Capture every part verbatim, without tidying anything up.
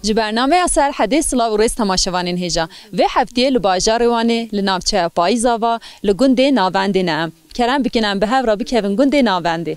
Ji bernameya Serhedê silav û rêz temaşevanên hêja. Vê heftiyê li bajarê Wanê, li navçeya Payîzava, li gundê Navendê ne em. Kerem bikin em bi hev re bikevin gundê Navendê.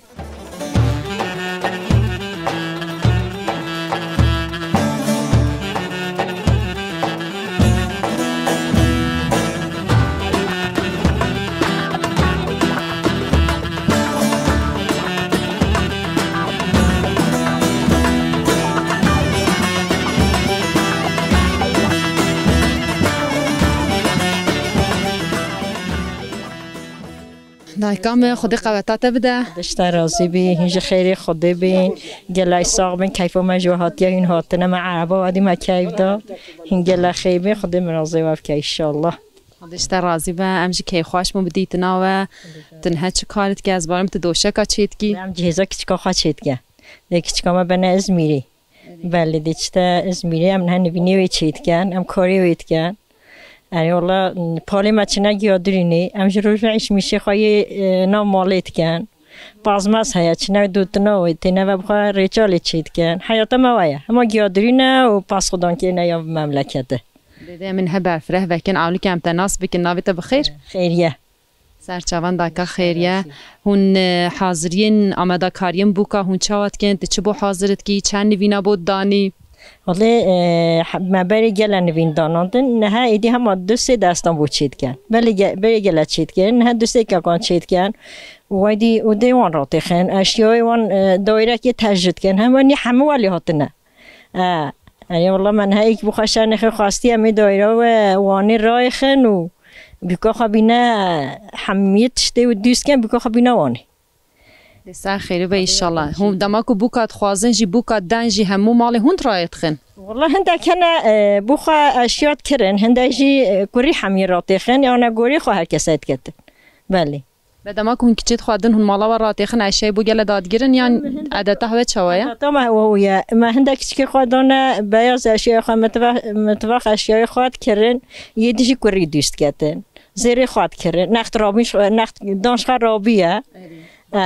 Dayika me, Xwedê qeweta te bide. Xwedê ji te razî bî, hîn ji xêrê Xwedê bî. Gelek sax bin, keyfa me ji we hatiye, hîn hatine me ereba, wedî me keyf da. Hîn gelek xêr bî, Xwedê min razê we bike, înşallah. Xwedê ji te razî be, em jî keyfxweş bûn bi dîtina we. Tu niha çi kar dikî, ez barim tu doşeka çêdikî. Em cihêza kiçika xwe çêdike. Lê kiçika me bene Izmîrê. Belê, dê çite Izmîrê, em niha nivînê wê çêdikin, em karê wê dikin. Erê wala, palê me çine giyadirînê, em ji roj ve îşmîşê xwe yê, e, nav malê dikin. Pazmaz heye, çine dûtina wê, têne ve bi xwe rêçalê çêdikin. Heyata me we ye. Hema giyadirîne û pasxudankirine ya memleketê. Dede min he berfireh vekin, awlik em te nas bikin, navê te bi xêr? Xêriye. Serçavan dayika xêriye. Hûn, e, haziriyên, amadekariyên bûka hûn çawa dikin? Tu çi bo hazir dikî? Çend nivîna bo danî? Wele, e, he-, me berê gele nivîn danandin. Niha êdî hema du sê destan bo çêdikin. Belê ge-, berê gele çêdikin. Niha du sê kekan çêdikin. Û weydî û dê wan ratêxin. Eşyayê wan, e, dairekê tejî dikin. Hema nî hemû welê hatine. E, e, ya wela me niha êk bi xwe şenê xwe xwestiye, em ê daîra we Wanê rayêxin û bûka xwe bîne hemiyê tiştê û dûst ken bûka xwe bîne Wanê. Dê ser xêrî be înşallah. Hûn dema ku bûka dixwazin jî, bûka den jî, hemû malê hûn rayê dixin? Wela hindek hene, e, bû xwe eşya dikirin, hindek jî, e, kurî hemiyê ratêxin, ya ne gorî xwe her kesê diketin. Belê. Be dema ku hûn kiçêt xwe din hûn mala we ratêxin, eşyayê bo gele dadigirin yan edeta we çawa ye? Edeta me we ye. Me hindek kiçikê xwe dane beyaz eşyayê xwe, mitva-, mitvax eşyayê xwe dikirin, yê dijî kurî dûst ketin. Zêrê xwe dikirin. Next rabî, next dan xwe rabî ye. Erê. E,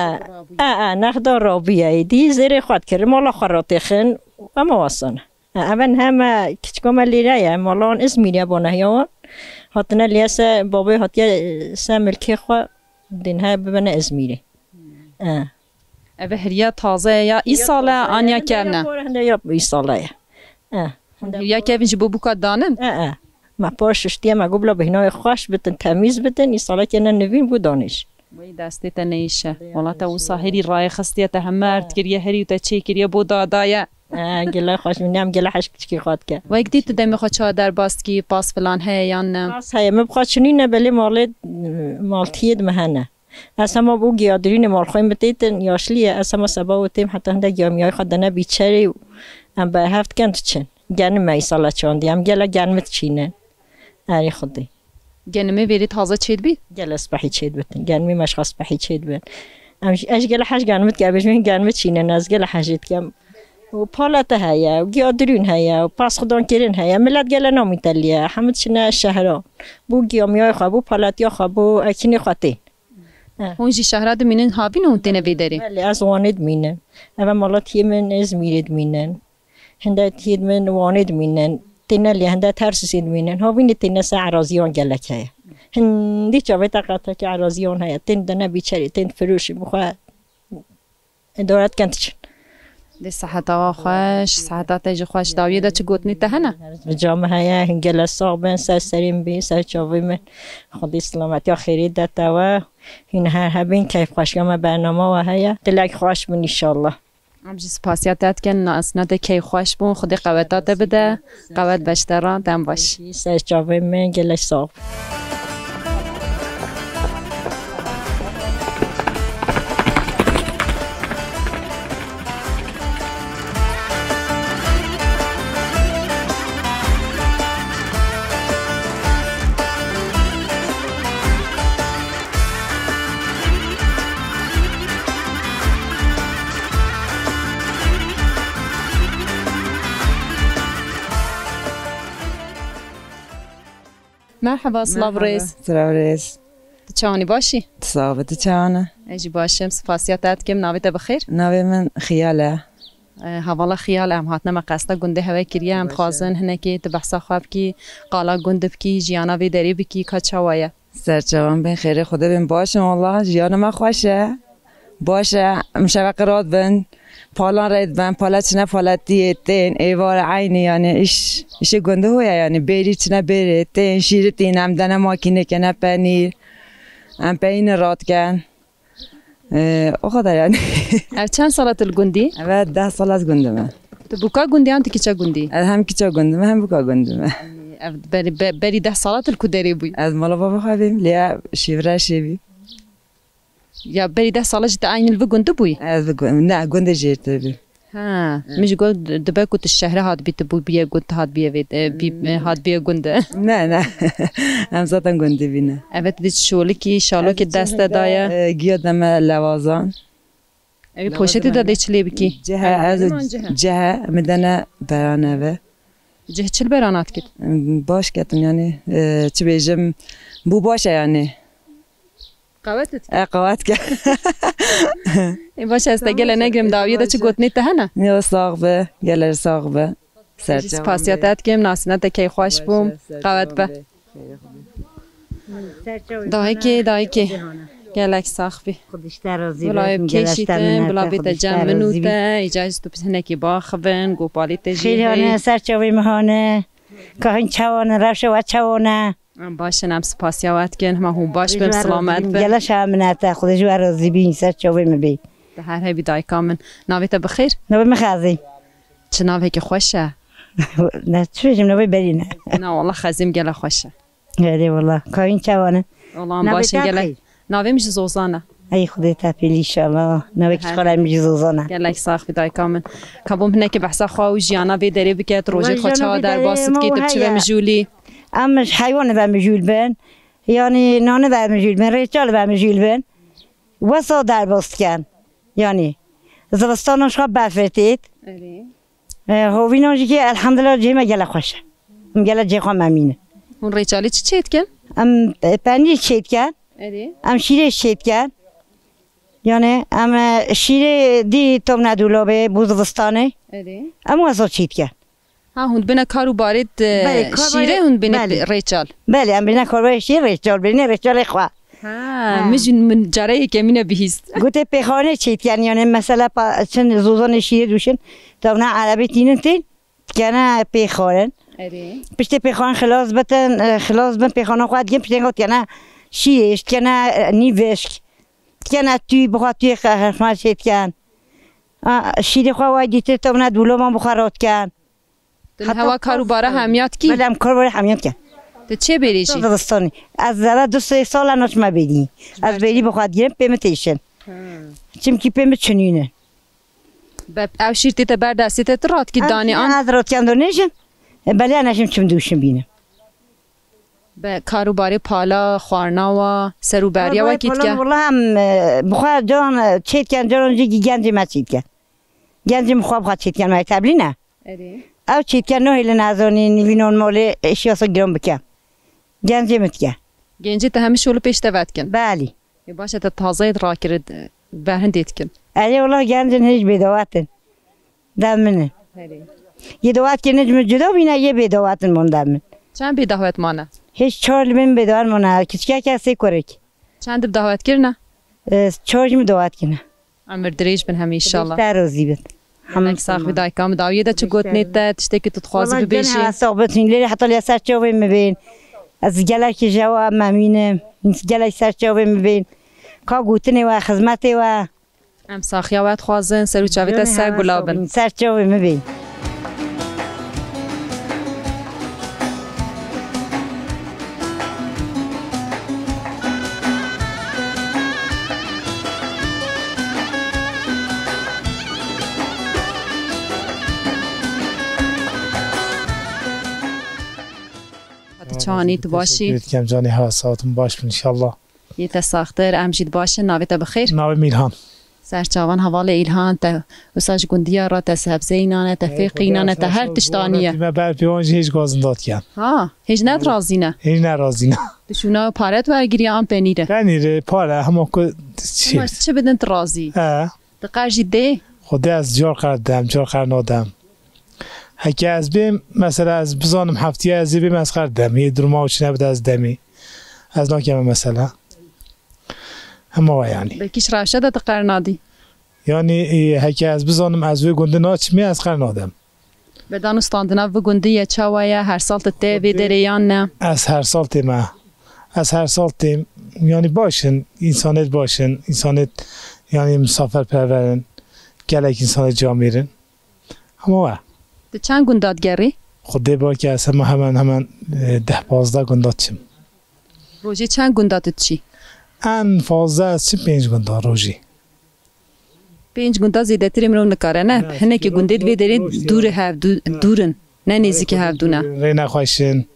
e, e, next dan rabî ye. Yê dî zêrê xwe dikirin. Mala xwe ratêxin. Ema wasane. Ha, ev niha me kiçika me lêre ye, mala wan Izmîrê ye, bo nehiya wan. Hatine lê se babê hatiye, e, se milkê xwe, dê niha bibene Izmîrê. Hmm. E. Ev hiriya taze ye ya îsal e, an ya kevn e? Hinde ya, hinde ya, hinde ya, hinde ya, hinde ya kevn ji bo bûka danin? E, e. Me par şiştiye, me got bila bêhna wê xweş bitin, temîz bitin, îsal e kene nivîn bo danê jî. Wey destê te neyşe. Wala te wisa herî rayê xistiye, te heme erd kiriye, herî te çê kiriye bo dadaye. E, gele xweş, min em gele heş kiçikî xwe dike. Wek dî tu demê xwe çawa derbas dikî, pas filan heye yan ne? Pas heye, min bi xwe çinî ne, belê malê, maltiyê di me hene. Ez hema bû giyadirînê malxwên bi têtin, yaşlî ye, ez hema seba û têm heta hinde giyamiyayê xwe dene bîçerê û em bi hev dikin diçin. Genim me îsala çandî, em gele genimê diçînin. Erê Xwedê. Genimê vêrê taze çêdibî? Gele spehî çêdibin. Genimê meşxa spehî çêdibin. Em jî, ez gele hej genimê dike, bêjin genimê çînin, ez gele hejê dikem. Û palete heye, û giyadirûn heye, û pasxudankirin heye. Milet gele namî teliye. Hemû çine şehran. Bû giyamiya xwe, bû paletiya xwe, bû ekînê xwe tên. He. Hûn jî şehra dimînin, havîn hûn têne vê derê? Belê, ez Wanê dimînim. Eve malatiyê min Izmîrê dimînin. Hinde tiyêd min Wanê dimînin. Têne lê hinde Tersîsê dimînin. Havînê têne ser eraziyan gelek heye. Hindî çavê teqetekî eraziyan heye. Tên dene bîçerê, tên firoşî bixwe. Îdare dikin diçin. Dê seheta we xweş, seheta te jî xweş. Dawiyê de çi gotinî te hene? Rica min heye, hingele sax bin, ser serê min bî, ser çavê min. Xwedî silametiya xêrê de te we. Hîn her hebîn, keyf xweşiya me bernama we heye. Dilek xweş bin înşallah. Em jî spasiya te dikin, nasina te keyfxweş bûn, Xwedê qeweta te bide, qewet be ji te re, dem baş. Ser çavê min, gelek sax. Merheba, silav rêz. Silav rêz. Tu çawanî, başî? Tu sax be, tu çawan e? Ez jî baş im, spasiya te dikim. Navê te bi xêr? Navê min Xiyal e. E, hevala Xiyal, em hatine me qesta gundê hewe kiriye, em dixwazin hinekê tu behsa xwe bikî, qala gund bikî, jiyana vê derê bikî, ka çawa ye? Serçavan bên, xêrê Xwedê bên, baş in, wela jiyana me xweş e. Baş e, em şeveqê radibin, palan rê dibin, pala çine paletiyê tên, êvar eynî, yanî îş, îşê gundê ho ye, yanî bêrî çine bêrê, tên, şîrî tîne, em dene makînê kene penîr, em peyînê radikin. Ee, o kadar yani. Ev çend sala tu li gundî? Evet, deh sala ez gundî me. Tu buka gundî yan tu kiça gundî? Ez hem kiça gundî me, hem buka gundî me. Ev berî, be-, berî deh sala tu li ku derê bûyî? Ez mala baba xwe bîm, lê şîvre şêvî. Ya berî deh sala jî tu eynî li vi gundî bûyî? Ez bi gu-, ne, gundê jêr tê bî. Ha, min ji got dibe ku tu şehre hat bî, tu bû bîye gund, hat bîye vê, e, bî, e, hat bîye gund. Ne, ne. Em zaten gundî bîne. Evet, di şolikî, şalokî deste daye. E, giya deme lewazan. Ew poşetê de dê çi lê bikî? Cehe, ez cehe, min dene beran eve. Cih çil beran hat kit? Baş ketim yani, e, çi bêjim, bû baş e yani. Qewet dike. E, qewet ke. Ê, baş e, ez te gele negrim dawiyê de çi gotinê te hene? Ya, sax be, geler sax be. Serçe. Spasiya te dikim, nasîna te keyxweş bûm. Qewet be. Dayikê, dayikê. Gelek sax bî. Bila ev kêşî te, bila bê te cem min û te, îca ji tu hinekî baxivin, gopalî te jî heye. Xêr hane, ser çavê min hane. Ka hûn çawan e, rewşa we çawan e? Em baş in, em spasiya we dikin, hema hûn baş bin, silamet bin. Gele şa min e te, Xwedê ji we razî bî, ser çavê min bî. Te her hebî dayika min. Navê te bi xêr? Navê min Xezî. Çi navekî xweş e. Ne, çi bêjim, navê berî ne. Na, wala Xezî min gele xweş e. Erê wala. Ka hûn çawan e? Wala em baş in, gelek. Navê min jî Zozan e. Ey Xwedê te pêlî înşallah. Navê kî xala min jî Zozan e. Gelek sax bî dayika min. Ka bo min hinekî behsa xwe û jiyana vê derê bike, tu rojê xwe çawa derbas dikî, tu çi ve mijûlî? Em ji heywanê ve mijûl bin. Yanî nanê ve mijûl bin, rêçal ve mijûl bin. Wesa derbas dikin. Yanî zivistana ji xwe berfê têt. Erê. E, hovînan jî ki elhamdulillah cihê me gelek xweş e. Em gelek cihê xwe memnûn in. Hûn rêçalî çi çêdikin? Em, e, penîr çêdikin. Erê. Em şîrê çêdikin. Yani em, e, şîrê dî tomne dolabê bo zivistanê. Erê. Em wesa çêdikin. Ha, hûn dibine kar û barê di şîrê hûn dibine rêçal? Belê, em bine kar û barê şîrê rêçal, bine rêçalê xwe. Ha, min jî min cara yekemîn e bihîst. Gotê pêxanê çêdikin, yani mesela pa-, çin zozanê şîrê dûşin, tavna erebê tînin tên, dikene pêxarin. Erê. Piştê pêxan xilas bitin, e, xilas bin pêxana xwe dikin, piştê got dikene şîrê, dikene, e, nîvişk. Dikene tûy, bixwe tûyê xe-, xerxma çêdikin. A, şîrê xwe way dîtir tavna dûloban bixwe rot dikin. Tu li hewa kar û bara hemiya dikî? Belê, em kar û bara hemiya dikin. Tu çê bêrî jî? Zivistanî. Ez zere du sê sal e naçime bêrî. Ez bêrî bi xwe digirim, pê min têşin. Ha. Çimkî pê min çinî ne. Be, ew şîr tê te ber destê te, tu radikî danî an? Ez radikem do nejim. E, belê ez nejim çim dûşim bînim. Be, kar û barê pala, xwarina wa, ser û beriya wa kî dike? Wala em, e, bi xwe caran, e, çê dikin, caran jî gencê me çê dikin. Gencê min xwe bi xwe çêdikin, me teblî ne? Erê. Ew çêdikin, nahêlin ez anî nîvînan malê, êşiya xwe giran bikim. Gencê min dike. Gencê te hemî şolî pêş te vedikin? Belê. Ê, baş e, te tazeyê rakirî, berhindê dikin. Erê, wela gencin hêj bêdawet in. Dem min in. Erê. Yê dawet kirin ji min cuda bîne, yê bêdawet in mon dem min. Çend bêdawet mane? Hêj çar li min bêdawet mane, kiçikeke sê kurik. Çend bi dawet kirine? E, çar ji min dawet kirine. Emir dirêj bin hemî înşallah. Te rozî bin. Gelek sax bî dayika min. Dawiyê de çi gotinê te, tiştekî tu dixwazî bibêjî? Wala canê sax bitin, lê heta lê ser çavê min bên. Ez gelekî ji ew memnûn im. Gelek ser çavê min bên. Ka gotinê we, xizmetê we. Em saxiya we dixwazin, ser û çavê te ser gula bin. Ser çavê min bên. Hadi çawanî, tu baş î? Teşekkür ederim canê, ha, saetim baş bin inşallah. Yê te saxtir, em jî baş in, navê te bi xêr? Navê min Îlhan. Serçavan hevalê Îlhan, te wisa ji gundiya re, te sebzeyî nane, te fêqî nane, te her tişt aniye. Me ber pêwan jî hêj gazin dat kiyan. Ha, hêj ne razî ne? Hêj ne razî ne. Tu şûna paret wergiriye an penîre? Penîre, pare, hema ku çi? Hema çi bidin tu razî? He. Tu qerzî dê? Xwedê ez car qer dem, car qer nadem. Heke ez bêm, mesela ez bizanim heftiya ez ê bêm, ez qer dem. Yê duruma û çi nebide ez demî. Ez nakeme mesela. Hema we yanî. Belkî ji rewşe de tu qer nadî. Yanî, e, heke ez bizanim ez wê gundî naçimê, ez qer nadem. Bedan û standina vi gundî ye, çawa ye? Her sal tu tê vê derê yan ne? Ez her sal têm e. Ez her sal têm. Yanî baş in, însanêt baş in, însanêt yanî misaferperver in. Gelek însanêt camêr in. Hema we. Tu çend gunda digerî? Xwedê barke ez hema hemen hemen, e, deh pazdeh gunda diçim. Rojê çend gunda tu diçî? En fazla ez çim pênc gunda rojê. Pênc gunda zêdetirê mirov nikare, ne? Ne, Hinekî gundê di vê derê roj dûr ê hev, dû-, dûr in. Ne nêzîkî hevdû ne. Rê nexweş in.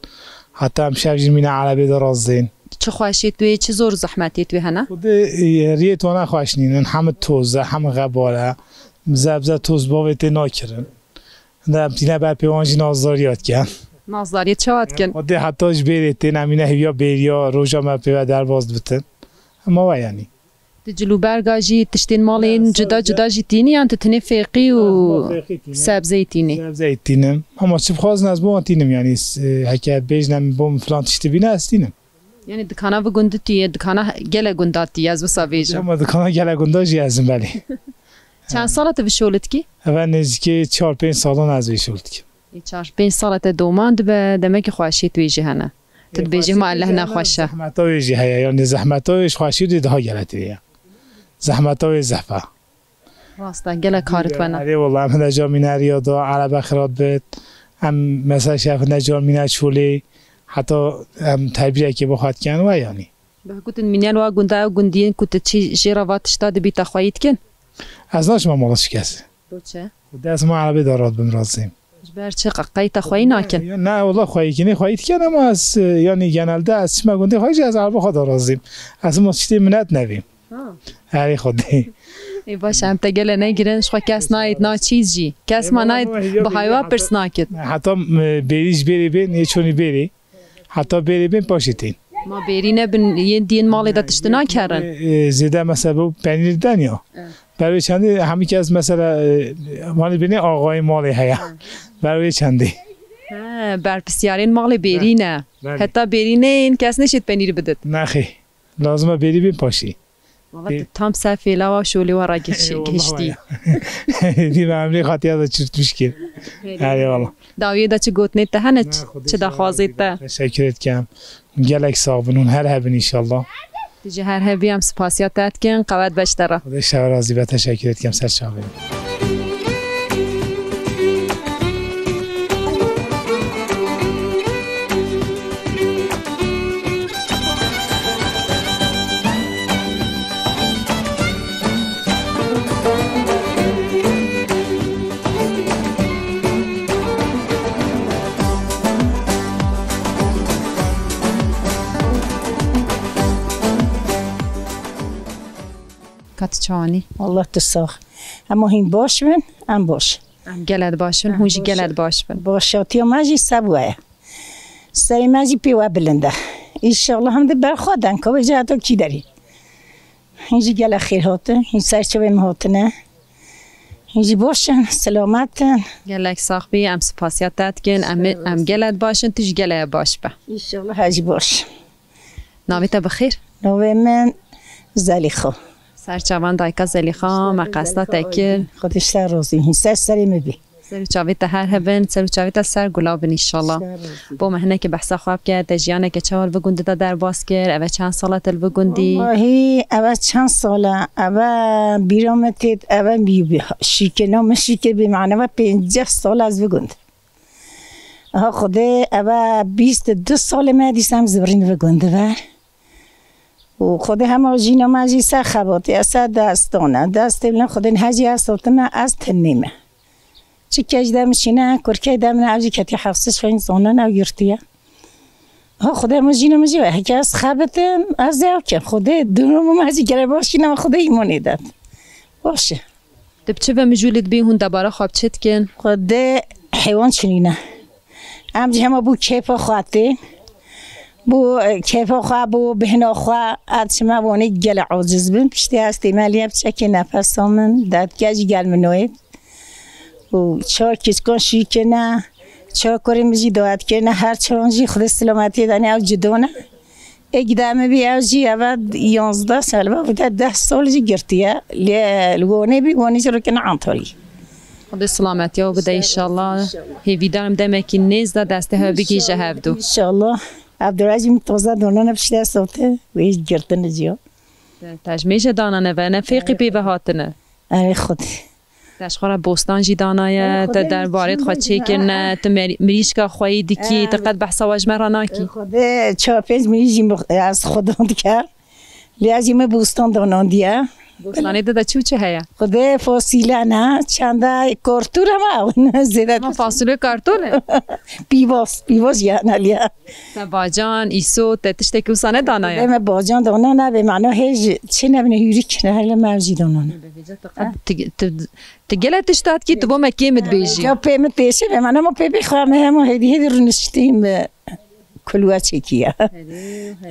Heta em şev jî mîna erebê de razên. Çi xweşiyê tu yê, çi zor zehmetê tu yê hene? Xwedê, e, riyê wana xweş nînin. Hemî toz e, hemî xebar e. Bize, bize toz bavê tê nakirin. Hinde em tîne ber pê wan jî nazdariya dikin. Nazdariya çawa dikin? Xwedê heta ji bêrê tên, em mîne hêviya bêriya roja me pê ve derbas bitin. Hema we yanî. Tu cilûberga jî, tiştên malê yên cuda cuda jî tînî, yan tu tenê fêqî û sebzeyî tînî? Sebzeyî tînim. Hema çi bixwazin ez bo wan tînim, yanî, s-, heke bêjin em bo min filan tiştî bîne, ez tînim. Yanî dikana vi gundî tu yê, dikana gele gunda tu yê, ez wisa bêjim. Hema dikana gele gunda jî ez im, belê. Çend sala tu vê şolê dikî? Eve nêzîkî çar pênc salan ez vê şol dikim. Ê, çar pênc sala te doman dibe, demekî xweşiyê tu yê jî hene. Tu dibêjî hema lehna xweş e. Zehmeta wê jî heye, yanî zehmeta wê ji xweşiyê dê daha geletirî ye. Zehmeta wê zehf e. Rast e, gelek karit wena. Erê wela, em hinde camîne riya da, erebe xirab bit. Em mesela şef hinde camîne çolê, heta em terbîrekê bo xwe dikin we yanî. Bi gotin mîniyên wa gunda ew gundiyên ku tu çî jê re va tişta dibî te xweyî dikin? Ez naçime mala çi kes. Bo çi? Xwedê ez ma erebê de radibim razîm. Ji ber çi qe-, qey te xweyî nakin? Ya, ne, wela xweyî kinê xweyî dikin ama ez, e, yanî genelde ez çime gundê xwe jî ez ereba xwe de razîm. Ez hema tiştê minet nebîm. Ha. Erê Xwedê. Ê baş, em te gele negirin, ji xwe kes nayêt, na çîz jî. Kes ma nayêt, bi haywa pirs nakit. Heta, e, bêrî ji bêrê bên, yê çonî bêrê. Heta bêrê bên paşê tên. Ma bêrî nebin, yên diyên malê de tişt nakerin. E, e, zêde mesela bu penîr den ya. Evet. Ber wê çendê hemî kes mesela, e, malê binê axayê malê heye. Evet. Ber wê çendê. He, berpisyarên malê bêrî ne. Belê. Heta bêrî neyên kes neşêt penîr bidit. Nexê. Lazim e bêrî bên paşê. Valla tu tam ser fêla wa şolê wa ra giş-, Eyvallah gihiştî. Ya. Dî me emrê xatiya da çirtmiş kir. Her eyvallah. Dawiyê de çi gotinê te hene, çi daxwazê te? Teşekkür etkem. Gelek sağ bin, hûn her hebin inşallah. Tu jî her hebî, em spasiya te dikin, qewet beş te re. Xwedê şev razî be, teşekkür etkem, ser çavê. Ka tu çawanî? Allah tu sax. Hema hîn baş bin, em baş. Em gelek baş bin, hûn jî gelek baş bin. Başatiya me jî sebwe ye. Serê me jî pê we bilind e. Înşallah him di ber xwe den, ka wê cihata kî derî. Hîn jî gelek xêr hatin, hîn ser çavê me hatine. Hîn jî baş in, selamet in. Gelek sax bî, em spasiya te dikin, em, em gelek baş in, tu jî gelek baş be. Înşallah her jî baş. Navê te bi xêr? Navê min Zelîxa. Ser çavan dayika Zelîxa, me qesta te kir. Xwedê ji te razî bin. Ser serê min bî. Ser û çavê te her hebin, ser û çavê te ser gula bin înşallah. Ser razî. Bo me hinekî behsa xwe bike, te jiyaneke çawa li vi gundî de derbas kir, eve çend sala te li vi gundî? Wahî, eve çend sala, eve bîra min têt, eve bî, bî, şîkir, na min şîkir bî, mane eve pênceh sala ez vi gund. Aha Xwedê, eve bîst û du salê me dîsa em zibirîn vi gund ve. Û Xwedê hema jîna me jî ser xebatê, ser destan e. Destê min Xwedê nehecî ez sotime, ez tinî me. Çi kej de min şîne, kurkey de min ev jî ketiye hefsî şeyn zonin ew yurtiye. Ha Xwedê min jîna min jî ve, heke ez xebitim, ez ê ew kim. Xwedê durumê me jî gere baş şîne, Xwedê îmanê de. Baş e. Tu bi çi ve mijûlî dibî, hûn debara xwe bi çi dikin? Xwedê heywan çinîne. Em jî hema bû kêfa xwe tên. Bo, e, keyfa xwe, bo bihna xwe, ez çime Wanê gelek aciz bim. Piştî ez tême lê piçekê nefesa min, dedke jî gel min noyêt. Û çar keçikan şîkirine, çar kurê min jî dawet kirine, her çaran jî Xwedê silametiyê dane, ew cido ne. Ê gide min bî, ew jî eve yanzdeh sal, eve deh sal jî girtiye. Lê li Wanê bî, Wanê jî rokine Antalya. Xwedê silametiya we bide înşallah. Hêvîdarim demekî nêz de destê hev bigihîje hevdu. Înşallah. Abdurrahîm taze danane piştê sote wê girtine ciya. Te ji mêje danane ve ne fêqî pê ve hatine. Erê Xwedê. Te ji xwe re bostan jî danaye, te derbarê xwe çêkirine, tu mer-, mirîşka xweyî dikî, tu qet behsa we ji me re nakî. Xwedê çar pênc mirîş jî min, ez xwedan dikem. Lê ez jî min bostan danandiye. Bostanê de de çi û çi heye? Xwedê fasîle ne, çenda kartûr hema ew ne, zêde. Hema fasulye kartûr e? Pîvaz, pîvaz jî hene lê. Te bacan, îso, te tiştekî wisa nedanaye? Xwedê me bacan dana nebe, mano hêj çi nebine hûrî kine, hele me ev jî danane. Tu, tu, tu gele tişta dikî, tu bo me kêm dibêjî. Ca pê min têşe be, mano ma pê bixwe me hema hêdî hêdî rûniştî me. Kulwa çekiye.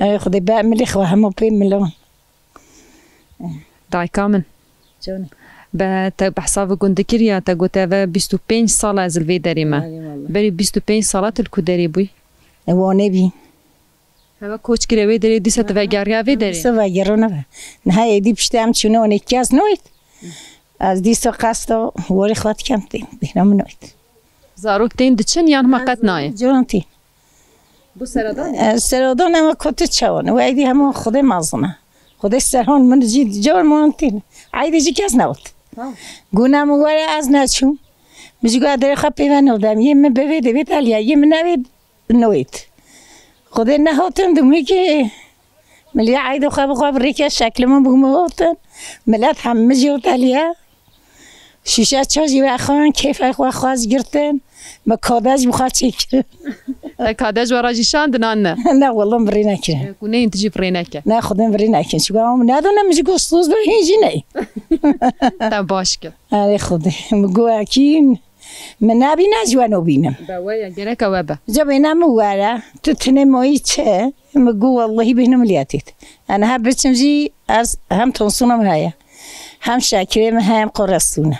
Ey Xwedê be milê xwe hema pê milo. Dayka min. Canım. Be te behsa vê gund kiriye, te gote ve bîst û pênc sal ez li vê derê me. Erê wele. Berî bîst û pênc sala tu li ku derê bûyî? E, Wanê bî. Heve koç kire wê derê, dîsa tu vegeriya vê derê? Dîsa vegerona ve. Niha êdî piştî em çûne Wanê kes noyt. Ez dîsa qesta warê xwe dikem tê. Bêhna min noyt. Zarok tên diçin yan hema qet nayê? Caran tê. Bu seradan? E, seradan ama kotî çawan. Ve êdî hema Xwedê mezin e. Xwedê serhan min jî car man tên. Eydê jî kes newt. Ha. Guna min were ez neçûm. Min jî got derê xwe pê ve nodem. Yê min bivê divê teliye. Yê min nevê noyt. Xwedê nehatin dimî ki. Milî eyda xwe bi xwe bi rêke şekli min bûme hatin. Milet hemî jî teliye. Şîşe çay jî vexwin, kêfê xwe xweş girtin. Me kadej bi xwe çêkirin. Te kadej we re jî şandin an ne? Ne, wele min bi rê nekirin. Ku neyên tu jî bi rê neke. Ne, Xwedê min bi rê nekirin. Çiku em nedone min jî got soz be hîn jî ney. Te baş kir. Erê Xwedê. Min got ekîn. Min nebîne ji we nobînim. Be we ye, gereke we be. Ca bêne min were, tu tinê mayî çi? Min got, wellehî bêhna min lê têt. Yani her biçim jî ez hem tonsûna min heye, hem şekirê min heye, hem kolestûne.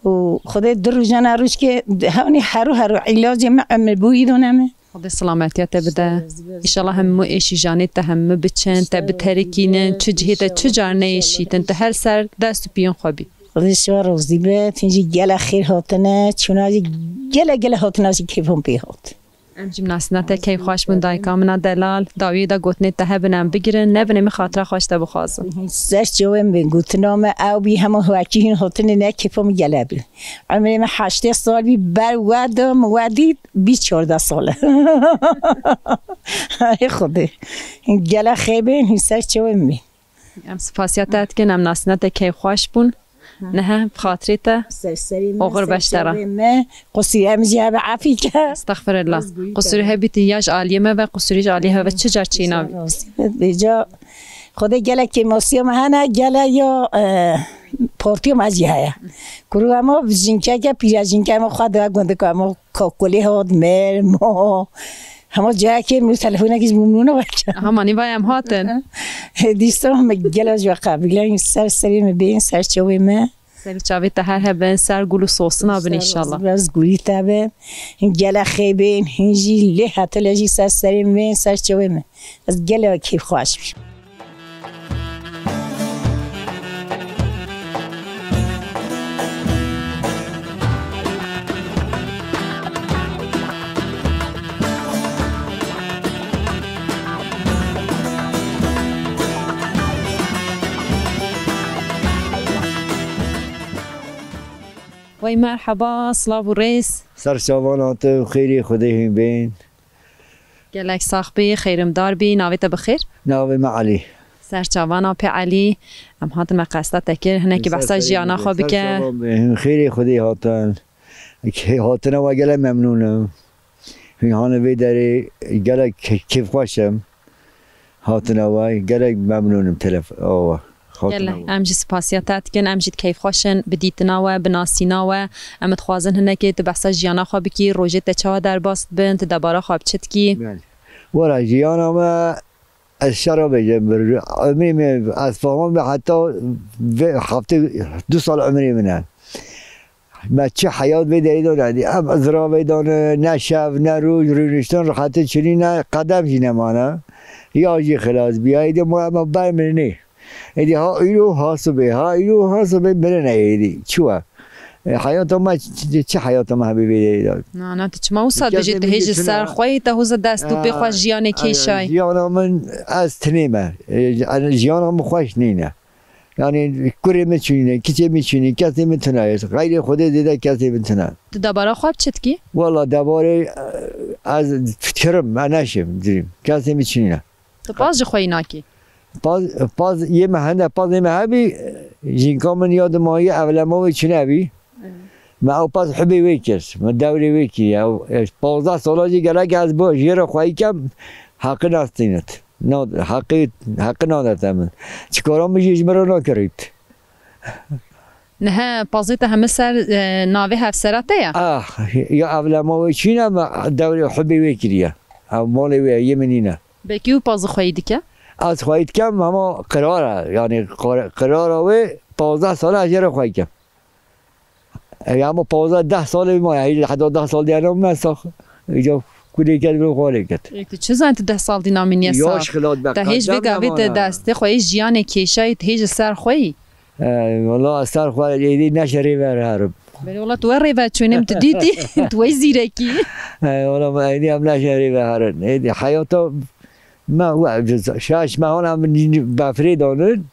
Û Xwedê du rojana rojkê hewnî heru heru îlacê min emir bûyî done min. Xwedê silametiya te bide. Înşallah hemû êşîjanê te hemû biçin, te biterikînin, çi cihê te çi car neyêşîtin, tu her ser dest û piyên xwe bî. Xwedê ji we razî be, tîn jî gelek xêr hatine, çûna jî gelek gelek hatina jî kêfan pê hat. Em jî bi nasîna te keyf xweş bûn dayika min a delal, dawiyê de gotinê te hebin em bigirin, nebin ê min xatira xweş te bixwazin. Ser çavê min bê, gotina me ew bî, hema wekî hîn hatine ne kêfa min gelek bî. Emrê min heştê sal bî, ber we de min we dît, bîst çardeh sal e. Ay Xwedê. Gelek xêr bên, hîn ser çavê min bê. Em spasiya te dikin, em nasîna te keyf xweş bûn. Niha bi xatirê te oxir beş te re. Qusûrê em jî hebe efî ke. Estexfirillah. Qusûrê hebî tî ya ji aliyê me ve, qusûrê ji aliyê heve çi car çênabî. Vêca Xwedê gelek kêmasiya me hene, gelek ya, e, partiya me jî heye. Kuru hema jinkeke, pîre jinke hema xwe de gundika hema Kakolê hat, mêr, mo. Hema cayekê min telefonekî ji Mumnûna weke. Aha, manî vay em hatin. Dîsa min gela ji we qebîle, ser serê min bên, ser çavê min. Ser çavê te her hebin, ser gul û sosina bin înşallah. Ser gulî te bin. Hin gela xêbên, hin jî lê hetile jî ser serê min bên, ser çavê min. Ez gelek kêfxweş bûm. Wey merheba, silav û rêz. Ser çavana te û xêrê Xwedê hîn bên. Gelek sax bî, xêrimdar bî, navê te bi xêr? Navê me Elî. Ser çavana pê Elî, em hatin me qesta te kir, hinekî behsa jiyana xwe bike. Ser çavan bê, hûn xêrê Xwedê hatin. Kê-, hatina we gelek memnûn im. Hûn hane vê derê gelek kê-, kêfxweş im. Hatina we gelek memnûn im telef-, awa. Gelek, em jî spasiya te dikin, em jî keyfxweş in bi dîtina we, bi nasîna we. Em dixwazin hinekê tu behsa jiyana xwe bikî, rojê te çawa derbas dibin, tu debara xwe bi çi dikî? Belê. Wala jiyana me, ez şera bêjim, bir ömrê me, ez fahmam be heta vê heftê du sal ömrê min e. Me çi heyat vê derî de nedî. Em izra vê dane, ne şev, ne roj, rûniştin, rehetî çinî ne, qedem jî nemane. Ya jî xilas bîya, êdî ma, ma ber mirinê. Êdî ha îro, ha sibê, ha îro, ha sibê mirine êdî. Çi we? E, heyata me, çi, çi heyata me hebî vê derî de? Na, na, tu çima wisa dibêjî, tu hêj li ser xwe yî, te hoza dest û pê xwe jiyanê kêşayî. Jiyana min ez tinê me. E, yani jiyana min xweş nîne. Yani kurê min çûnîne, kiçê min çûnî, kesê min tune ye. Xeyrê Xwedê zêde kesê min tune. Tu debara xwe bi çi dikî? Wala debarê, e, ez fikirim, me neşim dirîm. Kesê min çûnîne. Tu paz ji xwe yî nakî? Paz, paz yê me hene, paz yê me hebî, jinka min ya dimayî evlema wê çine bî. Me ew paz hubê wê kir, me dewrê wê kiriye. Ew, e, pazdeh sala jî gelek ez bo jê re xweyî kem, heqî nastînit. Na, heqî, heqî nadete min. Çikara min jî ji min re nakirît. Nihe pazê te heme ser, e, navê hevsera te ye? Ah, ya evlema wê çîne me dewrê hubê wê kiriye. Ew malê wê ye, yê min nîne. Belkî û pazî xweyî dike? Ez xweyî dikem, hema qirar e. Yani qar-, qirara wê pazdeh sal e ez jê re xweyî kem. E, ama pazdeh deh salê maye, hîç heta deh sal diye nam me sax. Îca kulê ket, bi xwarê ket. E, tu çi zanî tu deh sal dî namîniye sax? Yaş xilat be. Te hêj vê gavê te destê xwe yê jiyanê kêşayî, tu hêj li ser xwe yî? E, wala ez ser xwe êdî neşe rê ver herim. Belê wala tu we rê ve çûnê min tu dîtî, tu wey zîrekî. E, wala me êdî em neşe rê ve herin. Êdî heyata me we, şaş mehan em befrê danin.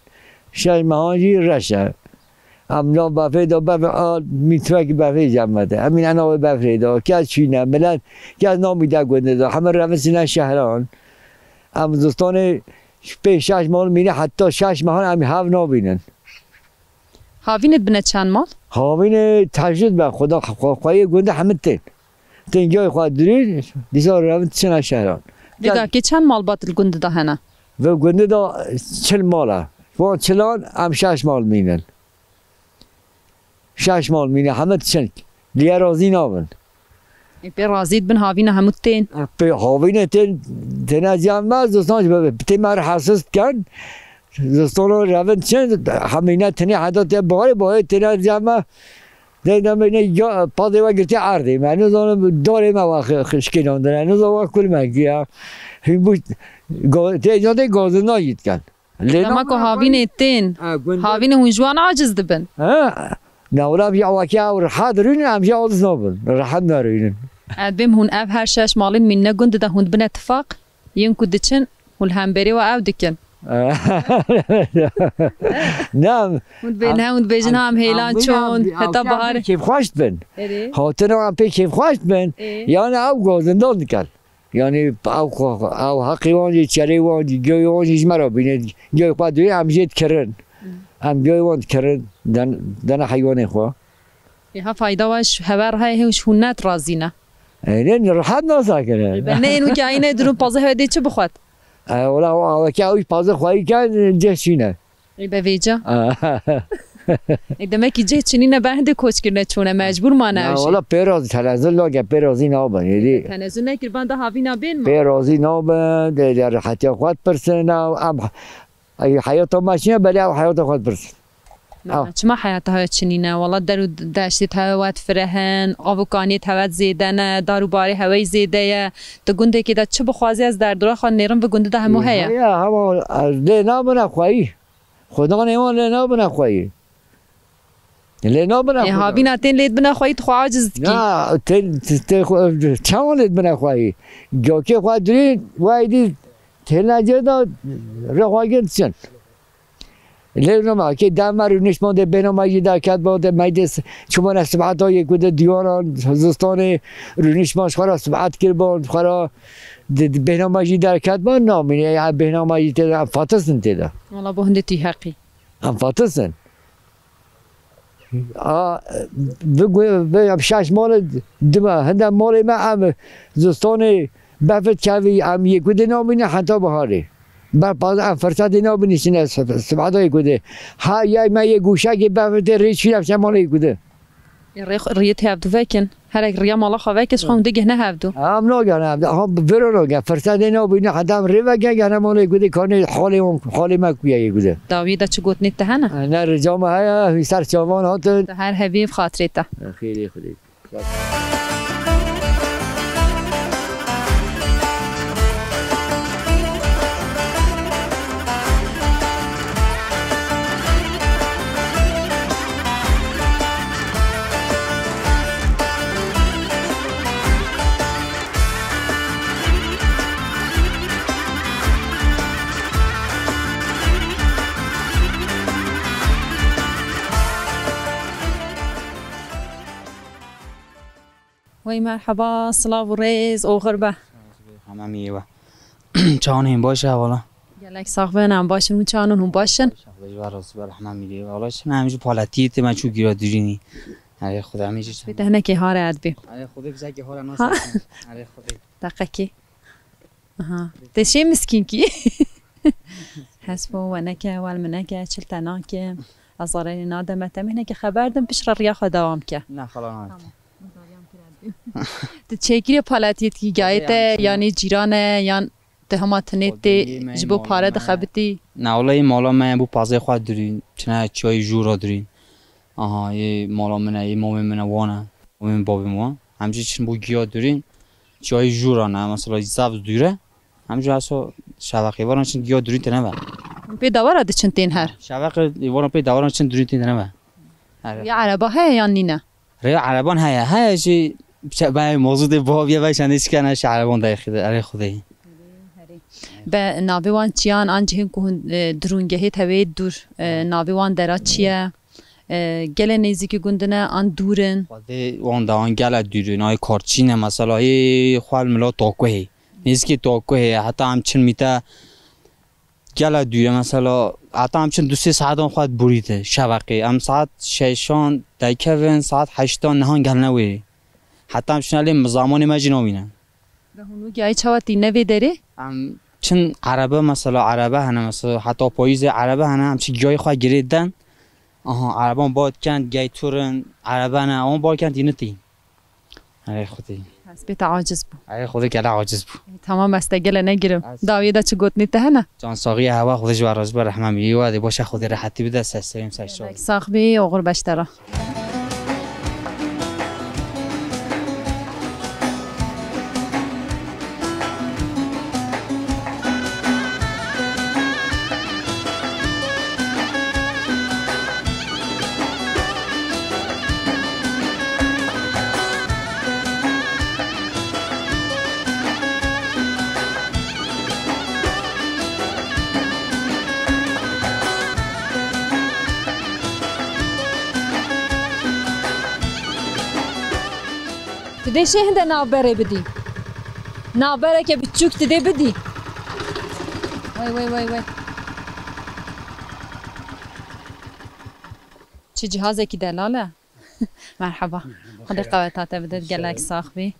Şaş mehan jî reş e. Em nav befê de bef a mîtrekî befê cem me de. Em îne navê befê de. Kes çîne, milet, kes namî de gundê de. Heme revin sîne şehran. Em zistanê pê şeş mal mîne, heta şeş mehan em hev nabînin. Havînê dibine çend mal? Havînê tecrid be, xweda xwe, xweyê gundê hemî tên. Tên gay xwe dirîn, dîsa revin çine şehran. Vê gakê çend malbat li gundê de hene? Vê gundê de çil mal e. Van çilan em şeş mal mînin. Şeş mal mîne, hemî diçin. Lê razî nabin. Ê, pê razî dibin, havîna hemû tên? Pê havînê tên, têne ziyan me, zistan jî bi, tê me rahatsiz dikin. Zistano revin diçin, hemîne tenê heta tê baharê, baharê têne ziyan me. Dê demê ne ya, pazê we girtî erdê me. Nizanim darê me we xi-, xi-, şikînandine. Nizanim we kul me giya. Hîn bû, go-, tê ca tê gazina jî dikin. Lê dema ku havînê tên, havînê hûn ji wan aciz dibin. Ha, newra vî awakî ew rehet rûnin, em jî aciz nabin. Rehet nerûnin. Ez bêm hûn ev her şeş malên mînine gund de hûn bine tifaq, yên ku diçin, hûn li hemberê we ew dikin. Ne, hûn dibên, em, he, hûn dibêjin, ha, em hêlan çûn, heta biharê. Kêfxweş dibin. Erê. Hatina em pê kêfxweş dibin. Ê. Yani ew gazindan dikin. Yani ew xwe, ew heqê wan jî, çerê wan jî, göy wan jî ji me re bîne. Göy xwe duyê em jê dikirin. Hmm. Em göy wan dikirin, den-, dene heywanê xwe. Ê, ha fayda we ji hever heye, hê ji hûn net razî ne? Ê, ne, rehet nasakine. Ê, ben ne ên wekî ayî ne dirûn pazê hewe dê çi bixwet? E, wala, o, wekî ew pazê xweyî ken, ceh çîne. Ê, be vêca. Ê, demekî ceh çinîne, ber hindê koç kirine çûne, mecbûr mane ew jî. Wala pê razî, tenezul nake, pê razî nabin, êdî. Tenezul nekir, benda havîna bên ma. Pê razî nabin, dê, dê rehetiya xwe dipirsin, ew, em, ey, heyata me çiye, belê ew heyata xwe dipirsin. Na, ew. Çima heyata hewe çinîne? Wala der û deştê hewe wet fireh in, av û kaniyê hewe zêde ne, dar û barê hewe zêde ye. Tu gundekê de çi bixwazî, ez derdora xwe nêrim, vî gundî de hemû heye. Heye, hema, lê nabine xweyî. Xudanê wan lê nabine xweyî. Lê nabine Ê, xwedî. Havîna tên lê dibine xweyî, tu xwe aciz dikî. Na, tên, tên xwe, çawan lê dibine xweyî. Gakê xwe dirîn, wayî dî têne cê de rê xwe gir diçin. Lê nama, kê dema rûnişman dê bêhna me jî derket ba, dê meydê s-, çûmane sibheta yê ku dê diyana zistanê rûnişman ji xwe re sibhet kir ba, xwe re di, di bêhna me jî derket ba, namîne, ya bêhna me jî tê de, em fatis in tê de. Wala bo hindê tu yî heqî. Em fatis in. A, bi gu-, bi em şeş malê dima, hinde malê me em zistanê befê dikevî, em yê ku dê namîne heta biharê. Ber paz em firsetê nabînî çine sib-, sibheta yê ku dê. Ha, yay me yê gûşekê befê tê rê çîne em çe malê yê ku dê. Ê rê xwe, riyê tê hevdu vekin. Herek riya mala xwe veke, ji xwe hûn digihne hevdu. Em nagihne hevdu. Aha, viro nagihne. Firsetê nabîne, heta em rê veke, gihne malê gudê kanê halê wan, halê me ku ye yê gude. Dawiyê de çi gotinê te hene? Ne rica me heye, wî ser çavan hatin. Tu her hebî bi xatirê te. Xêrê Xwedê. Wey merheba, silav û rêz, oxir be. Hemamî ye we. Çawan hên baş e wala? Gelek sax bin, em baş in, hûn çawan in, hûn baş in? Baş e, ji we razî be, hemamî ye. Wala çi ne, em ji paletiyê tê, me çû giya durînî. Erê Xwedê, em jî. Bê te hinekê hare erdbî. Erê Xwedê, bizekê hare Ha. Nasıl? Erê Xwedê. Deqekî. Aha. Te şê miskînkî. Hesbo we neke, wel min neke, çil te nake. Azarê nademe te, min hinekî xeber dim, piştre riya xwe dewam ke. Ne, xala nake. Tamam. Tu çêkirî paletiyê dikî gayê te, yanî cîran e, yan tu hema tinê tê, ji bo pare dixebitî? Na, wela yê mala me ye, bo pazê xwe dirîn, çine çiyayê jû re dirîn. Aha, yê mala min e, yê mamê min e, wan e. Mamê min, babê min wan. Em jî çin bo giya dirîn, çiyayê jû re ne, mesela zaf dûr e. Em jî eso şeveqê, wan çin giya dirîn tine ve. Pê dawara diçin tên her? Şeveqê, wan pê dawara çin dirîn tine ve. Erê. Ya ereba heye yan nîne? Rê ereban heye, heye jî, be mozûdê bav ye, be şandê çikene, şi ereban dayê xide, erê Xwedê. Be navê wan çiyan, an cihên ku hûn, e, dirûngehê tevê dûr, e, navê wan dera çi ye? E, gele nêzîkî gund in e, an dûr in? Xwedê wan de an gele dûr in, ay Karçîn e, mesela, hê xwel mila Takuhê. Nêzîkî Takuhê ye, heta em çin mîte gele dûr e, mesela, heta em çin du sê saetan xwe borî te, şeveqê. Em saet şeşan derkevin, saet heştan nihan gelne wê. Heta em çin elê zamanê me jî nabîne. Ve hûn wî giyayî çawa tîne vê derê? Em çin erebe, mesela, erebe hene, mesela, heta payîzê erebe hene, em çi giyayê xwe girê den. Aha, ereban bat ken, giyayî turin, erebe ne, ama bat ken tîni tî. Erê Xwedê. Hespê te aciz bû. Erê Xwedê gele aciz bû. E, tamam, ez te gele negirim. Ez Dawiyê de çi gotinê te hene? Can saxiyê hewa, Xwedê ji we razî be, rehmem î we dê, başa Xwedê rehetî bide, ser serê min, ser çavê min. Sax bî, oxir be ji te re. Tu dê şê hinde navberê bidî. Navbereke biçûk tu dê bidî. Wey, wey, wey, wey. Çi cihazekî delal e. Merheba. Xwedê qeweta te bide, gelek sax bî.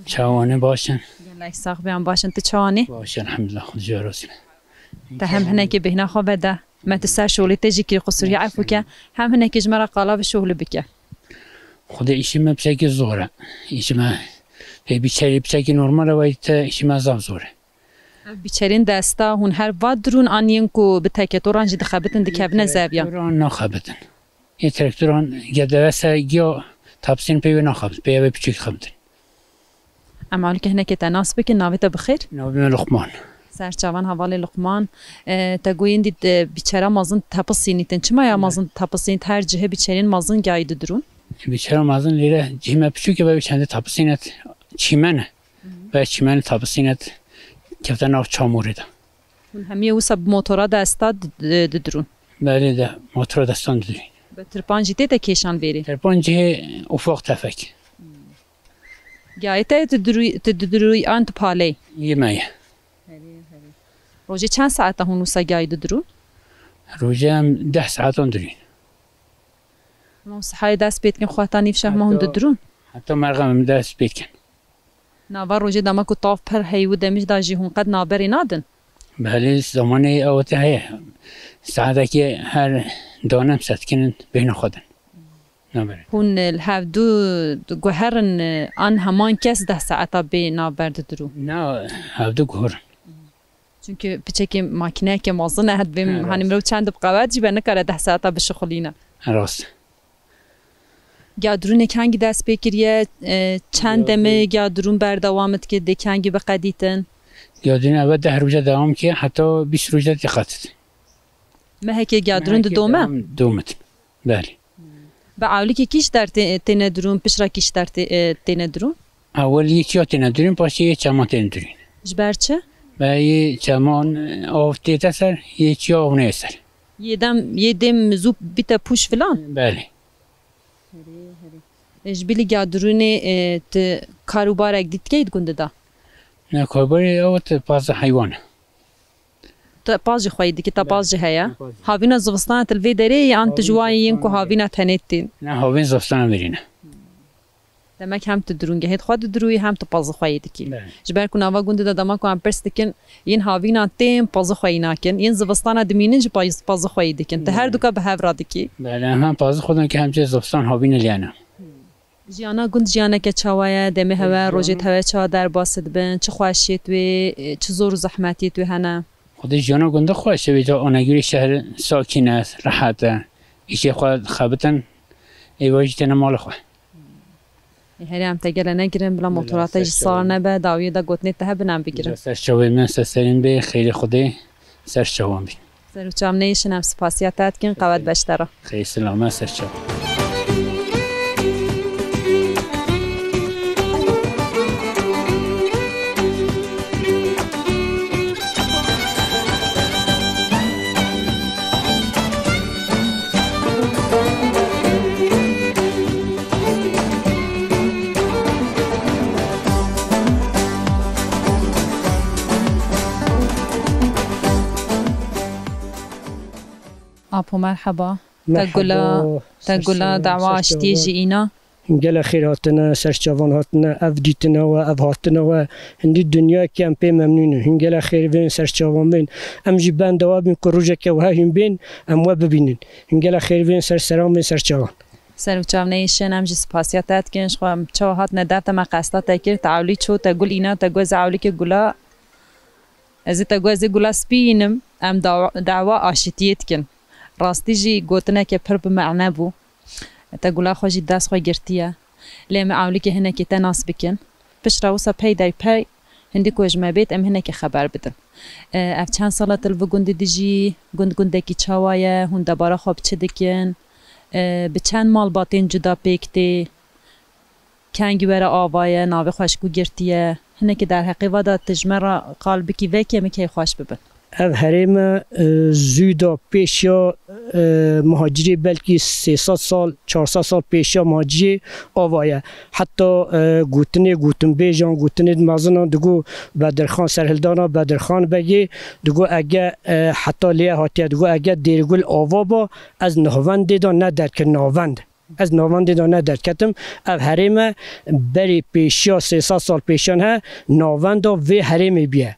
Çawanî, baş in? Gelek sax bî, em baş in. Tu çawanî? Baş, elhamdulillah, Xwedê ji we razî be. Te hem hinekî bêhna xwe vede. Me tu ser şolê te jî kir, qusûrî efû ke. Hem hinekî ji me re qala bi şohlî bike. Xwedê îşê me piçekî zor e. Îşê me pê bîçerî piçekî normal e, wey te îşê me zaf zor e. Ev bîçerên desta hûn her va dirûn an yên ku bi teketoran jî dixebitin, dikevine zeviyan? Traktoran naxebitin. Ê traktoran gedeve ser giya tapisîn pê wê naxebit, pê ev ê piçûk xebitin. Em alîke hinekê te nas bikin, navê te bi xêr? Navê me Luqman. Ser çavan hevalê Luqman. E, te goyên dî, e, bîçera mezin tepisînîtin. Çima ya mezin tepisînît? Her cihê bîçerên mezin gayî didirûn? Bîçera mezin lêre cihê me piçûk e, ve çendê tepisînet çîmen e. Ve çîmen tepisînet kefte nav çamûrê de. Hûn hemî wisa bi motora desta di-, di-, didirûn? Belê de, motora destan didirîn. Bi tirpan jî tê te kêşan vêrê? Tirpan cihê ufak tefek. Gayê te tu dirûy-, tu didirûy an tu paley? Yê me ye. Rojê çend saeta hûn wisa gayî didirûn? Rojê em deh saetan dirîn. Hema sihayê dest pê dikin, xwe heta nîv şev ma hûn didirûn? Heta merqem em dest pê dikin. Nava rojê dema ku tav pir heyî û demîj da jî hûn qet navberê nadin? Belê, zamanê ewete heye. Saetekê her danem setkin bêhna xwe din. Navberê. Hûn, e, li hevdu diguherin, e, an heman kes deh saeta bê navber didirû? Na, hevdu guherin. Çünkü piçekê makîneyeke mezin e, dibê, ha, rast, hanî mirov çend bi qewet jî be nikare deh saeta bişixulîne. Rast. Giyadirûnek hengî dest pê kiriye, e, çend demê giyadirûn berdewam dike, dê kengî biqedîtin? Giyadirûn eve deh roja dewam kiriye, heta bîst roja diqedit. Mehekê giyadirûn didome? Mehekê dewam domit. Belê. Bi ewlikê kîş der tê-, têne dirûn, piştre kîş der tê-, e, têne dirûn? Ewil yê çiya têne dirûn, paşê yê çeman têne dirûn. Ji ber çi? Be yê çeman, e, av tête ser, yê çiya av neyê ser. Yê dem, yê dêm zû bîte pûş filan? Belê. E, ji bilî giyadirûnê, e, tu kar û barek dî dikey di gundê de? Ne, karbarê ew te pazdeh heywan e. Tu paz jî xweyî dikî, te paz jî heye. Belê, paz jî. Havîna zivistana tu li vê derê yê an tu ji wayê yên ku havîna tenê tên? Ne, havîn zivistana verî ne. Demek hem tu dirûngehê xwe didirûyî hem tu pazî xweyî dikî. Belê. Ji ber ku nava gundê de dema ku em pirs dikin, yên havîna tên pazî xweyî nakin, yên zivistana dimînin jî paz-, pazî xweyî dikin. Tu her, belê, duka bi hev re dikî. Belê, em hem pazî xwe dikin hem jî zivistan havînê lê ne. Jiyana gund jiyaneke çawa ye? Demê hewe, rojê hewe çawa derbas dibin? Çi xweşiyê tu wê, çi zor û zehmetiyê tu wê hene? Xwedê jiyana gundê xweş e, vêca anegirî şehir sakîn e, rehet e. Îşê xwe dixebitin, êva jî têne mala xwe. Ê, herê em te gele negirin, bila motora te jî sar nebe, dawiyê de gotinê te hebin em bigirin. Ser çavê min, ser serên bê, xêrê Xwedê ser çavan bî. Ser û çav neyêşin, em spasiya te dikin, qewet beş te re. Xêr, silame, ser çav. Apo, merheba. Te gula, te gula dawa aştiyê jî îna. Hingela xêr hatine, ser çavan hatine, ev dîtina we, ev hatina we. Hindî dinyayekî em pê memnûn in. Hingela xêr bên, ser çavan bên. Em jî benda we bin ku rojeke wiha hûn bên, em we bibînin. Hingela xêr bên, ser seran bên, ser çavan. Ser û çav neyêşin, em jî spasiya te dikin. Ji xwe em çawa hatine dev te, me qesta te kir, te ewlî çû, te gul îna, te got ez ê ewlîkê gula. Ez ê te got ez ê gula spî înim. Em dawa, dawa aşitiyê dikin. Rastî jî gotineke pir bi mane bû. Te gula xwe jî dest xwe girtiye. Lê em ê ewlîkê hinekê te nas bikin. Piştre wisa pey der pey hindî ku ji me bêt em hinekê xeber bidin. E, ev çend sala tu li vî gundî dijî? Gund gundekî çawa ye? Hûn debara xwe bi çi dikin? E, bi çend malbatên cuda pêk tê? Kengî were ava ye, navê xwe ji ku girtiye? Hinekî derheqê ve de tu ji me re qal bikî vê kêmikê xweş bibin. Ev herême, e, zû da pêşiya, e, muhacirê belkî sê sed sal, çar sed sal pêşiya muhacirê ava ye. Heta, e, gotinê gotinbêjan, gotinê mezinan digo Bedirxan, serhildana Bedirxan Begê, digo ege, e, heta lê hatiye, digo ege Dêrgul ava ba, ez navendê de ne derkir navend. Ez navendê de ne derketim. Ev herême berê pêşiya sê sed sal pêşiyan he, navenda vê herêmê bîye.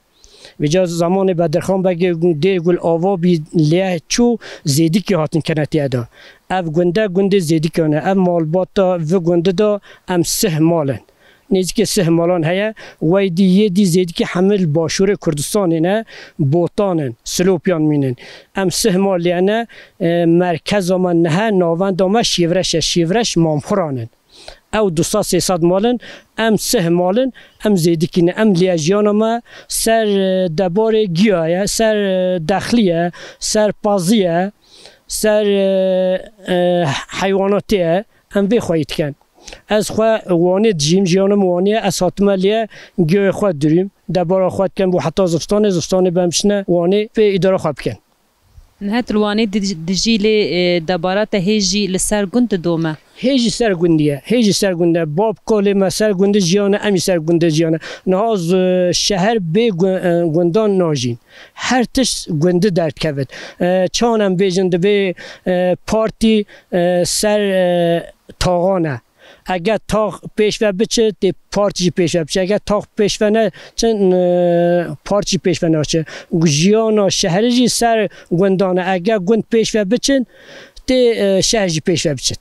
Vêca zamanê Bedirxan Begê Dêrgul ava bî lê çû, Zêdikî hatin kenetî eda. Ev gunde, gundê Zêdikan e. Ev malbata vi gundi de em sih mal in. Nêzîkê sih malan heye. Weydî yê dî Zêdikî hemil başûrê Kurdistanê ne, Botan in, Silopiyan mînin. Em sih mal lê ne, e, merkeza me nihe, navenda me Şêvreş e, Şêvreş Mamxuran in. Ew du sed sê sed mal in, em sih mal in, em Zêdikî ne, em lê jiyana me ser, e, debarê giya ye, ser, e, dexlî ye, ser pazî ye, ser, e, e, heywanatê ye, em vê xweyî dikin. Ez xwe Wanê dijîm, jiyana min Wanê ye, ez hatime lê giyayê xwe dirûm, debara xwe dikim, bo heta zivistanê, zivistanê bem biçine Wanê, pê îdara xwe bikin. Niha tu li Wanê dij-, dijî lê, e, debara te hê jî li ser gund didome? Hê jî ser gundî ye, hê jî ser gund e. Bab kalê me ser gundî jiyane, em jî ser gundî jiyane. Niha z-, şeher bê gu-, e, gundan najîn. Her tişt gundî derdikevit. E, çawan em bêjin dibê, e, partî, e, ser, e, taxan e. Eger tax pêş ve biçe, tê partî jî pêş ve biçe. Eger tax pêş ve neçin, e, partî jî pêş ve naçe. Jiyana şehrî jî ser gundan e. Eger gund pêş ve biçin, tê, e, şehr jî pêş ve biçit.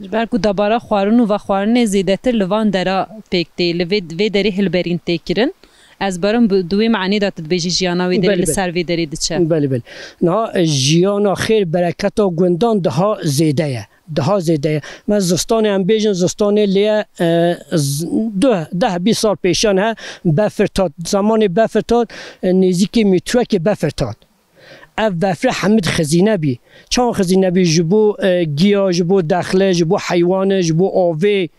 Ji ber ku debara xwarin û vexwarinê zêdetir li van dera pêk tê, li vê, vê derê hilberîn tê kirin. Ez barim bi, di wê manê de tu dibêjî jiyana wê derê Belê, li belê. ser vê derê diçe. Belê, belê. Niha, e, jiyana xêr bereketa gundan daha zêde ye. Daha zêde ye. Me zistanê em bêjin, zistanê lê ye, e, z-, duh, deh bîst sal pêşan he, befir tat. Zemanê befir tat, e, nêzîkî mîtrwekê befir tat. Ev befre hemid xizîne bî. Çawan xizîne bî? Ji bo, e, giya, ji bo dexle, ji bo heywane, ji bo avê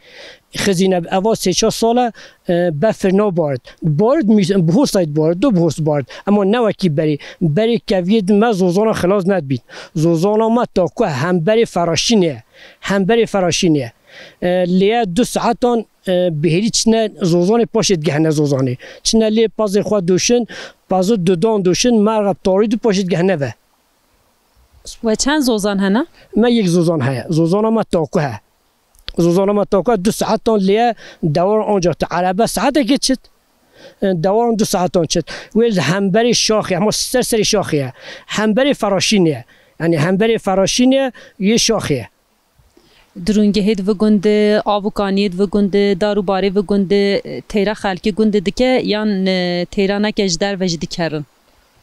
xizîne bî. Eva sê çar sal e, e, befir nabard. Bard mî-, bihostayt bard, du bihost bard. Ema ne wekî berê. Berê keviyê me zozana xilas nedibît. Zozana me taku hemberê feraşînê ye. Hemberê feraşînê ye. E, lê ye du saetan, e, bihêrî çine zozanê paşê digehne zozanê. Çine lê pazê xwe dûşin, pazê dudan dûşin, merxa tarî du paşê digehne ve. We çend zozan hene? Me yek zozan heye. Zozana me taku he. Zozana me taku he du saetan lê ye dewar anca te erebe saetekê çit. E, dewaran du saetan çit. Wê li hemberê şaxê, hema ser serê şaxê ye. Hemberê feraşînê ye. Yanî hemberê feraşînê ye, yê şaxê ye. Dirûngehê di vi gund de, av û kaniyê di vi gund de, dar û barê vi gund de, teyra xelkê gund de dike yan, e, teyra neke ji derve jî dikerin?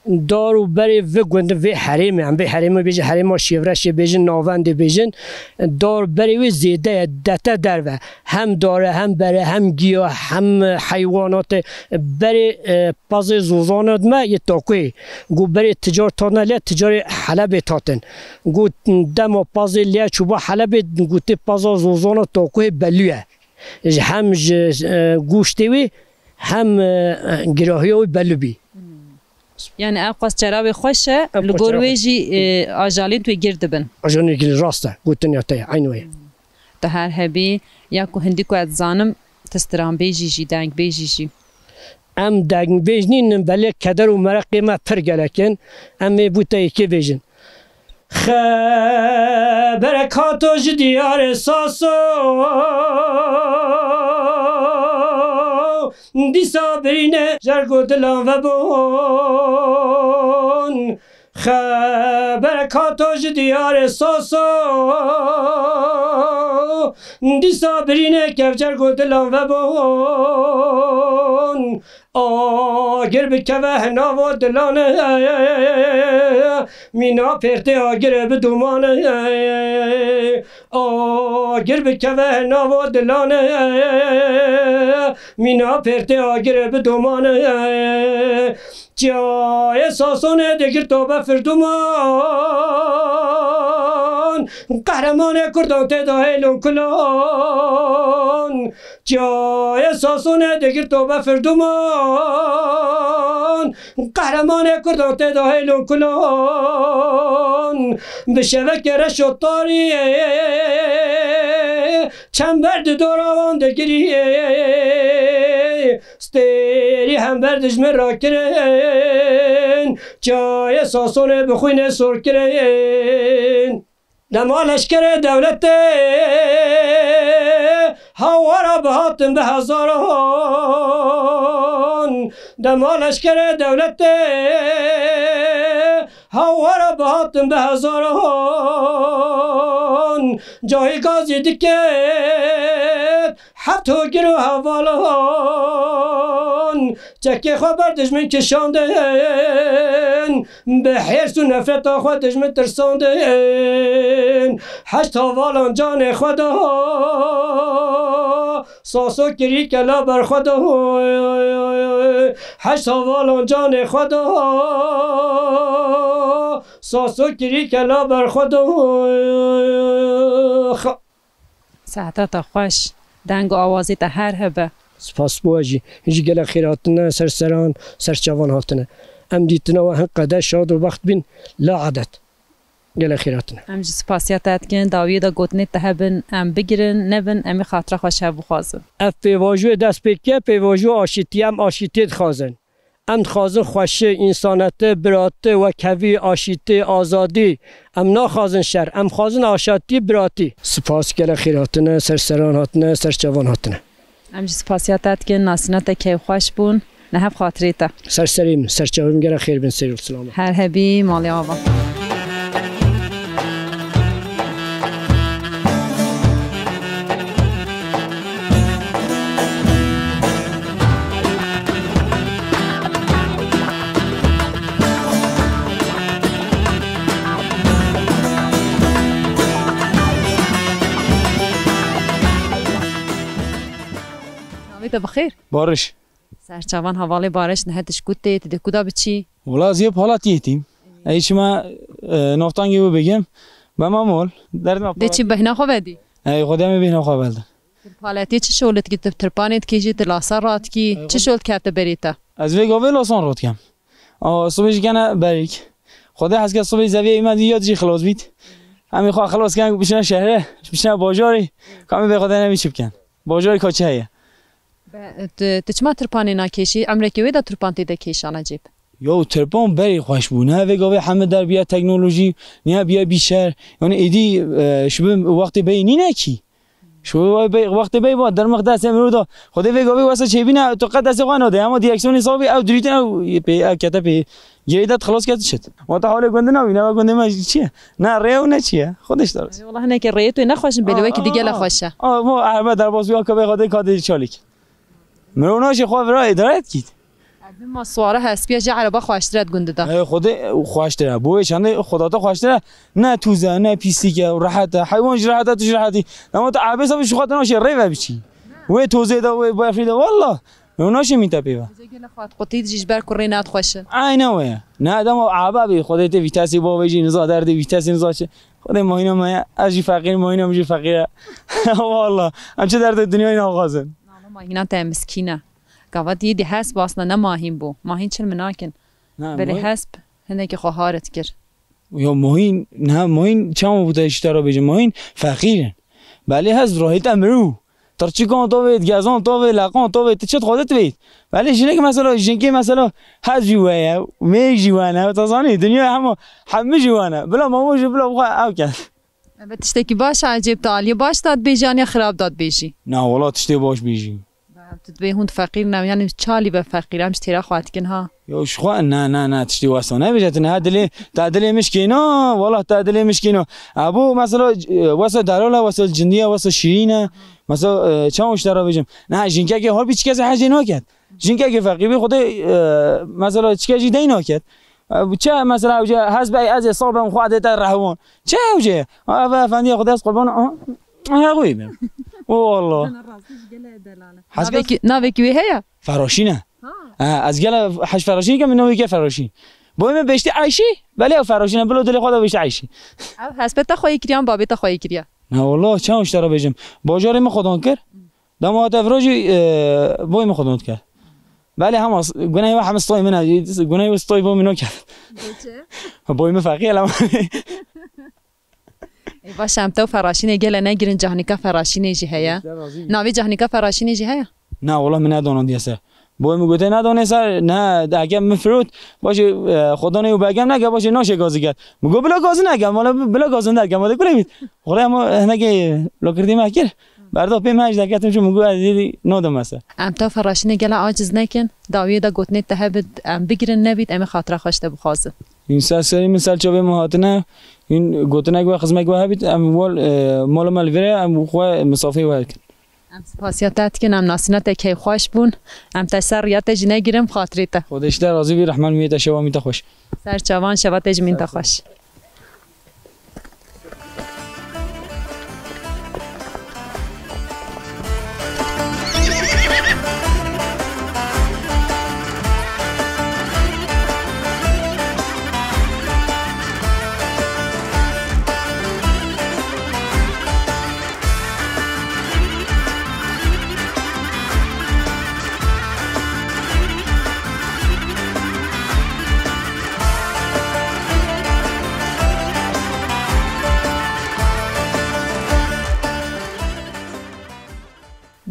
Dar û berê vi gund, vê herêmê, em vê herêmê bêjin, herêma Şêvreşê bêjin, Navendê bêjin, dar berê wê zêde ye, dete derve. Hem dare, hem bere, hem giya, hem heywanatê. Berê, e, pazê zozana dime yê takuê. Ku berê ticar tatne lê, ticarê Helebê tatin. Ku dema pazê lê çûba Helebê, ku tê paza zozana takuê belû ye. Ji hem ji, e, goştê wê, hem, e, girahiya wê belû bî. Yani ew qas çera wê xweş e, Ew li qas gor çera wê xweş. jî, e, ajalên wê gir dibin. Ajalên gir rast e, gotin ya te ye, eyn wê ye. Tu her hebî, ya ku hindî ku ez dizanim, tu stranbêjî jî, dengbêjî jî. Em dengbêj nînin, belê keder û mereqê me pir gelek in. Em ê bû te yekê bêjin. Xeberek hato ji diyarê Saso, dîsa birîne jergo dilan vebûn. Xeberek hato ji diyarê Saso, dîsa birîne kevcer go dilan vebon. Agir bikeve nava dilane, mîna pêrtê agirê bi dumane. Agir bikeve nava dilane, mîna pêrtê agirê bi dumane. Çiyayê Sasonê digirto befir duman, qehremanê Kurdan tê de hêlon kulan. Çiyayê Sasonê digirto befir duman, qehremanê Kurdan tê de hêlon kulan. Bi şevekê reş û tarî, çember di dora wan digirî. Stêrî hember dijmin rakirin, çiyayê Sasonê bi xwînê sor kirin. Dema leşkerê dewletê hawara bihatin bi hezaran. Dema leşkerê dewletê hawara bihatin bi hezaran. Cahî gazî diket heft hogir û hevalan. Çekê xwe ber dijmin kişandin, bi hêrs û nefreta xwe dijmin tirsandin. Heşt hevalan canê xwe da, Saso kirî kela ber xwe da. Heşt hevalan canê xwe da, Saso kirî kela ber xwe da. Saeta te xweş, deng û awazê te her hebe. Spas bo we jî. Jî gelek xêr hatine, ser seran, ser çavan hatine. Em dîtina we hin qede şad û bext bîn, la edet. Gelek xêr hatine. Em jî spasiya te dikin, dawiyê de gotinê te hebin, em bigirin, nebin, em ê xatira xwe ji hev bixwazin. Ev pêvajoyê dest pê kiriye, pêvajoya aşîtî, em aşîtiyê dixwazin. Em dixwazin xweşi, însaneti, birati, wekhevî, aşîtî, azadî. Em naxwazin şer, em dixwazin aşatî, biratî. Spas, gelek xêr hatine, ser seran hatine, ser çavan hatine. Em jî spasiya te dikin, nasîna te keyfxweş bûn, li hev xatirê te. Ser serê min, ser çavê min, gelek xêr bin, seyr û silamet. Her hebî, malê ava. Te bi xêr. Bariş. Serçavan hevalê Bariş nihe tu ji ku tê, tu dê ku da biçî? Wala ez yê Palatiyê tîm. Ey çima, e, noftangê wê bigim. Bema mol. Derdima Dê çî bêhna xwe vedî? Ey, xwe demê bêhna xwe veldi. Tu Palatiyê çi şol dikî? Tu tirpanê dikî jî, tu lasa radikî? Ey, Çi xwe şol dikefte berê te? Ez vê gavê lasan radikem. Awa, sibê jî kene berîk. Xwedê hez ke sibê zeviyê me dî ya jî xilas bît. Em ê xwe xilas ken, bişine şehre, bişine bajarê. Ka em ê vê xwe de nebî çi bikin. Bajarê ka çi heye? Be, tu, tu çima tirpanê nakêşî? Emrekê wê de tirpan tê de kêşan ecêb? Yo, tirpan berî xweş bû. Ne vê gavê heme der biye teknolojî, niye biye bîşer. Yani êdî, e, ji bin wextê beyê nîne kî. Ji wê bey, wextê bey ba, dermix destê mirov da. Xwedê vê gavê wesa çêbîne, tu qet destê xwe nade. Hema direksiyonê sabî, ew dirîtin, ew pê, ew kete pê. Girêdet xilas ket çit. Wata halê gundê nabî, neva gundê me çi ye? Ne rê û ne çi ye? Xwedê ji te razî. Wala hinekê rêyê tu nexweş in, belê wekî dî gele xweş e. A, bu erbe derbas bî, akabê Xwedê kadê çalîk. Mirov naşê xwe vira îdare dikît. Ev ma swara hespiya ji ereba xweştir e di gundê de. Hey, Xwedê xweştir e. Bo wê çendê Xwedata xweştir e. Ne tûz e, ne pîslîk e, rehet e. Heywan jî rehet e, tu jî rehet î. Dema tu erbê sabî ji xwe tu naşê rê ve biçî. Wê tozê de, wê berfî de, wallah. Ew naşê mîte pê ve. Gele xwe qutî jî ji ber ku rê nedixweşin. Aynen wê ye. Ne dema erbe bî, Xwedê tê vîtesê bavê jî niza derdê vîtesê niza çi. Xwedê mahîna me ye. Ez jî feqîr, mahîna min jî feqîr e. Wallah. Em çi derdê dinyayê naxwazin. Nava mahîna te miskîn e. Gava dî dî hesp asla ne mahîn bû. Mahîn çil min nakin. Na, Belê mahîn hesp hinekî xwe harit kir. Ya mahîn, ne, mahîn çawa bû te ji te re bêjim? Mahîn feqîr in. Belê hesp rahîte mirû. Tirçikan tavêt, gezan tavêt, leqan tavêt, tu çi dixwazî divêt. Belê jinik mesela, jinkê mesela hez jî we ye, mêrik jî we ne. Tu zanî, dinya hema, hemû jî we ne. Bila mamo jî bila xwe ew ket. Ebe tiştekî baş e, ecêb tu aliyê baş dadbêjî an ya xirab dadbêjî? Na, wala tiştê baş bêjî. Be, tu dibê hûn feqîr ne, yani çalî be feqîr, em ji têra xwe dikin ha. Yo, ji xwe, ne, ne, ne, tiştê wesa nebêje, tu niha dilê, te dilê min şikêna, wala te dilê min şikêna. Ebû, mesela, e, wesa delal e, wesa cindî ye, wesa şîrîn e. Mesela, e, çawa ji te re bêjim? Ne, jinkekê hal bî çi kesê hecê naket. Jinkekê feqîr bî, Xwedê, e, mesela, çi kesî dey naket. E, çi mesela, ew jê hez bey, ez ê sal bim, xwe dê te rehwan. Çi ew jê? Ev efendiya Xwedê ez qurban, a, a, heqûyî bim. Wallah. Navekî, navekî wê heye? Feraşîn e. Ha. Ha, ez gele hej Feraşîn ke min navê ke Feraşîn. Boyê min beştî Eyşî, belê ew Feraşîn e, bilo dilê xwe de beştî Eyşî. Ew hespê te xweyî kiriyan, babê te xweyî kiriya? Na wallah, çawa ji te re bêjim? Bajarê min xwedan kir. Dema hate vira jî, e, boyê min xwedan dike. Belê hema s-, gunehê we heme stoyê min e. Gunehê we stoyê boyê min nake. Boyê min feqî ye lema. Ê, baş em tew feraşînê gele negirin, cahnîka feraşînê jî heye. Navê cahnîka feraşînê jî heye? Na, wala min nedonandiye ser. Boyê min gote nedonê ser, ne, heke min firot, başê, e, xwedanê û begem neke, başê naşê gazî ket. Min got, bila gazî neke, wala bila gazî neke, ma de kulê bît. Xwedê hema hinekê lokirtî me kir. Berda pê me ji deketim çû, min got, ez êdî nadim me ser. Em te feraşinê gele aciz nekin, dawiyê de gotinê te hebit, em bigirin nebît, em ê xatira xwe ji te bixwazin. Hîn ser serî min, ser çavê min hatine, hîn gotinek we, xizmek we hebit, em wal, e, mala me li vir e, em xwe misafê we dikin. Em spasiya te dikin, em nasîna te keyfxweş bûn, em te ser riya te jî negirin, bi xatirê te. Xwedê ji te razî bî, Rehman mîyê te şewa mî te xweş. Ser çavan, şeva te jî mîn te xweş.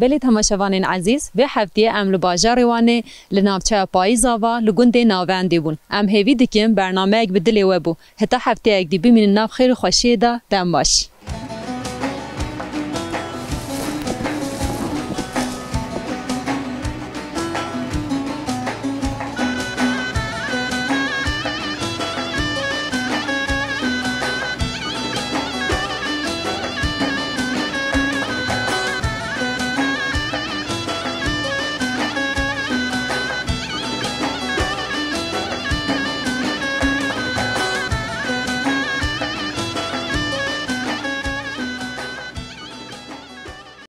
Belê temaşevanên ezîz, vê heftiyê em li bajarê Wanê, li navçeya Payîzava, li gundê Navendê bûn. Em hêvî dikin bernameyek bi dilê we bû. Heta hefteyek dî bimînin nav xêr û xweşiyê de, dem baş.